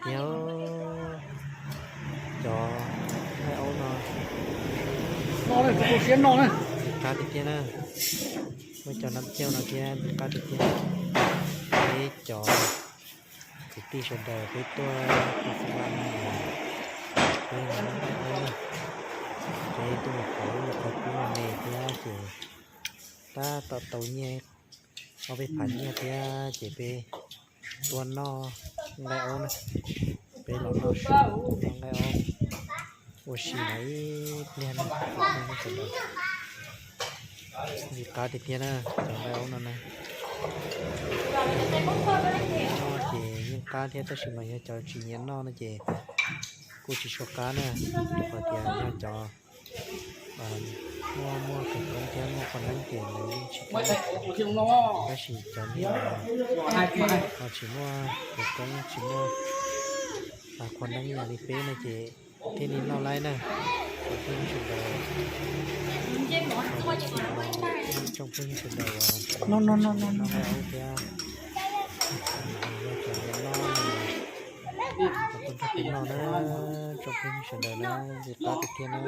Thiab cov nqaij aub no, no siab no na, qab tiag tiag na. Muaj cov nab cauj no thiab qab tiag tiag. Peb cov kwv tij sawv daws peb tuaj tu xab laj no, peb nqaij aub na, peb tuaj mus pauv lub qhov pub no me thiab ces tab tom tau nyiaj ob peb phav nyiaj thiab ces peb tuaj noj nqaij aub na. Peb los noj su, noj nqaij aub ua si no ib pliag na, sawv daws. Li qab tiag tiag na, cov nqaij aub no na. Noj ces yeej qab thiab tab sis mas yog cov tsis nyiam noj no ces kuj tsis tshua qab na, rau qhov tias yog cov muaj muaj khawv koob thiab muaj qhua neeb ces lawv yeej tsis qab. Tab sis cov nyiam ho tsis muaj khawv koob tsis muaj qhua neeb yam li peb no ces thiaj li noj laib na. Tsoom phooj ywg sawv daws, tsoom phooj ywg sawv daws uas noj nqaij aub thiab, yog cov nyiam noj no, los tuaj nrog peb noj na, tsoom phooj ywg sawv daws na, li qab tiag tiag na.